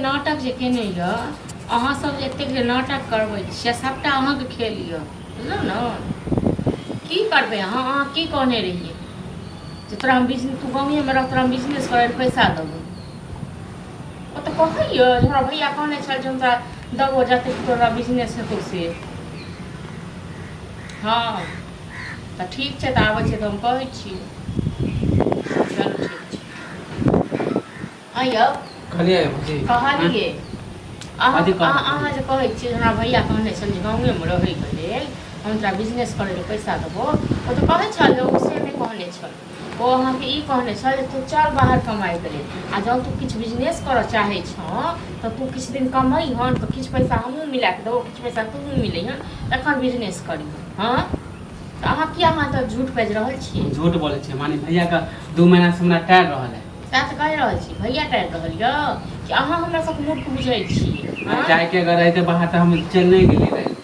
नाटक जे केने यऽ, अहाँ सब जे एतेक जे नाटक करबै छियै, सभटा अहाँके खेल यऽ, बुझलहुँ ने? की करबै अहाँ? अहाँ की कहने रहियै जे तोरा हम बिजनेस, तू गाँवेमे रह, तोरा हम बिजनेस करै लए पैसा देबौ। ओ तऽ कहैए जे हमरा भैया कहने छल जे हम तोरा देबौ जतेक तोरा बिजनेस हेतौ से। हँ तऽ ठीक छै, तऽ आबै छै तऽ हम कहै छियै। चलू ठीक छै। आँ यौ। कहलियै भौजी। कहलियै अहाँ। कथी कहलियै? अहाँ जे कहै छियै हमरा भैया कहने छल जे गाँवेमे रहैके लेल हम तोरा बिजनेस करै लए पैसा देबो, ओ तऽ कहै छल जे ओ से नहि कहने छल। ओ अहाँके ई कहने छल जे तू चल बाहर कमाइके लेल, आ जँ तू किछु बिजनेस करऽ चाहै छँ तऽ तू किछु दिन कमैहन, तऽ किछु पैसा हमहूँ मिला कऽ देबौ, किछु पैसा तूहूँ मिलैहन, तखन बिजनेस करिहन। हँ, तऽ अहाँ किया, अहाँ तऽ झूठ बाजि रहल छियै। झूठ बोलै छियै? माने भैयाके 2 महीनासँ हमरा टारि रहल है। सएह तऽ कहि रहल छी, भैया टारि रहल यऽ कि अहाँ हमरा सबके मूर्ख बुझै छियै? हँ? जायके अगर रहते बाहर तऽ हम चलि नहि गेली रहे।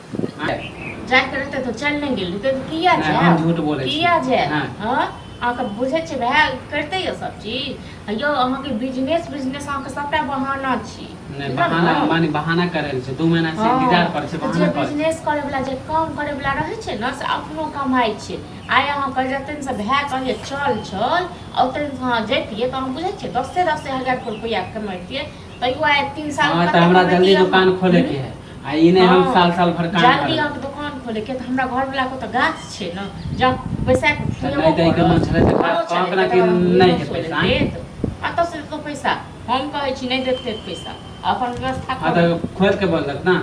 जायके रहते तऽ चलि नहि गेल रहिते तऽ किया नहि, हम जायब? झूठ बोलै छी। किया जायब? नहि। हँ, अहाँके बुझै छियै भाय करिते यऽ सब चीज। यौ, अहाँके बिजनेस बिजनेस अहाँके सबटा बहाना छी। नहि। बुझलहुँ बहाना ने? माने बहाना करै छै, 2 महीना से इंतजार करै छै। तऽ जे बहाना करै छै। बिजनेस करे वाला, जे काम करे वाला रहै छै ने, से अपनो कमाइ छै। आइ अहाँ कहै जतेन से भाय कहलियै चल चल, आ ओतेन से अहाँ जैतियै तऽ अहाँ बुझै छियै दसे दसे हजार के रुपैआ कमैतियै, तैयो आइ 3 साल हाँ, तऽ कते हमरा जल्दी कमैतियै अहाँ? दुकान खोले के है, आ ई नहि हम साल साल भर काम जल्दी करब। अहाँके दुकान खोले के तऽ हमरा घर वाला के तऽ गाछ छै ने, जब पैसा के तऽ खुएबो नहि दै के करत, मन छलै तऽ घरो कहब छलै, ने तकर कि बाद नहि हमरो है सोलह पैसा। देत। कतऽ से देतौ पैसा? हम कहै छी नहि देतै पैसा, अपन व्यवस्था हाँ, करू। तऽ खोलि के बोललक ने,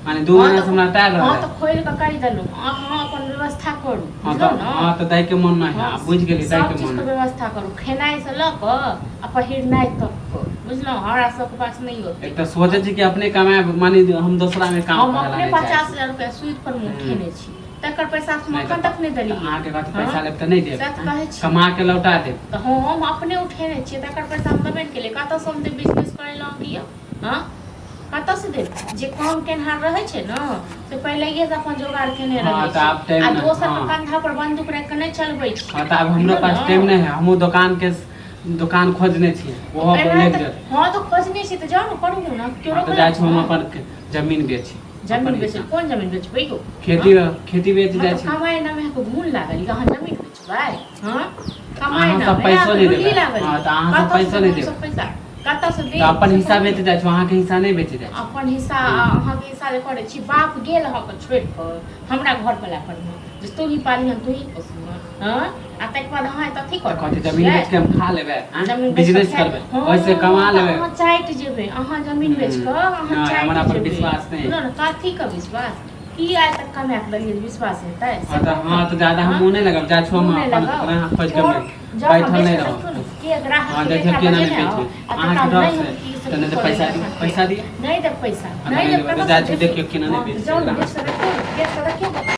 माने दू हाँ महीना से तऽ हमरा टाइम हाँ रहल। तऽ खोलि कऽ कहि देलहुँ, अहाँ अपन व्यवस्था करू। हाँ तऽ बुझलहुँ ने? हाँ तऽ दै के मन नहि है। हाँ, आ बुझि गेली, दै सब के मन चीजके नहि। व्यवस्था करू, खेनाइसँ लऽ कऽ आ पहिरनाइ तक कऽ, बुझलहुँ? हमरा सबके पास नहि ओते। एक तऽ सोचै छी कि अपने कमाए, माने हम दोसरा मे काम हम करै ला अपने नहि चाहै पचास छी। हजार रुपया सूद पर मे उठेने छी, तकर पैसा हम नहि एखन तऽ तक नहि देलियै। अहाँके कथी हाँ? पैसा लेब तऽ नहि देब। सएह तऽ कहै छी। कमा के लौटा देब। तऽ हम अपने उठेने छियै, तकर पैसा हम देबे नहि केलियै। कतऽसँ हम देब बिजनेस करै लए अहाँके यौ? हँ, कतऽसँ देब? जे काम केनहार रहै छै ने, से पहिलैये से अपन जोगाड़ केने हाँ, रहै तऽ आब छै, टाइम आ नहि, दोसर के हाँ। कंधा पर बंदूक राखि कऽ नहि चलबै छै। हाँ, तऽ आब हमरो बुझलहुँ पास ने? टाइम नहि है। हमहूँ दोकान के दोकान खोजने छियै, ओहो एना लागि तऽ जायत। हँ, तऽ खोजने छी तऽ जाउ ने, करू ने, केओ हाँ, तऽ रोकलक? जाइ छी हम हँ? अपन जमीन बेची। जमीन अपन बेच? हिस्सा। कोन जमीन बेचबै यौ? खेती, खेती बेच जाइ मतलब छी। कमाइ ने अहाँके घून लागल यऽ, अहाँ जमीन बेचबै? हँ, कमाइ अहाँ ने सब पैसो नहि लुल्ही देबै। लागल हाँ, यऽ। तऽ अहाँ सब कतऽसँ पैसो नहि देब देबै। हमसब पैसा? कतऽसँ तऽ देब अपन से हिस्सा कहू बेच ने। जाइ छी, अहाँके हिस्सा नहि बेच जाइ छी। अपन हिस्सा, अहाँके हिस्सा जे करै छी, बाप गेल अहाँके छोड़ि कऽ हमरा घर वाला पर मे जे तू ही पालिहन, तू ही पोसिहन। हँ, आ ताहिके बाद अहाँ एतऽ अथी तऽ कऽ कथी रहल जमीन छियै? बेच के हम खा लेबै? आँय? जमीन बेच कऽ बिजनेस खाय करबै, हँ, ओहिसे कमा तऽ लेबै। अहाँ चाटि जेबै, अहाँ जमीन बेच कऽ अहाँ नहि, हमरा चाटि पर जेबै। विश्वास नहि। बुझलहुँ ने? कथीके विश्वास? की आइ तक कमा कऽ देलियै जे विश्वास हेतै से हाँ तऽ कहू ने? हाँ, तऽ ज्यादा हम हँ? मुँह नहि लगाब, जाइ छी हम मुँह नहि अपन लगाउ। ग्राहक खोजि कऽ छोड़, जाउ ने, बैठल बेच नहि कऽ रहब। देखियौ ने, के ग्राहक हाँ, के देखियौ बेटा केना नहि बजेने आउ, बेचबै आ अहाँके तकरा डर नहि से। हम की से तऽ नहि की तऽ कऽ पैसा देबै दिअ, तखन पैसा दिअ। नहि देब पैसा। हाँ, नहि नहि देब। देबै तऽ कतऽसँ जाइ छी, देब? देखियौ केना नहि हँ, बेचै जाउ ने, ग्राहक। बेच कऽ देखियौ ने, बेच कऽ देखियौ ने।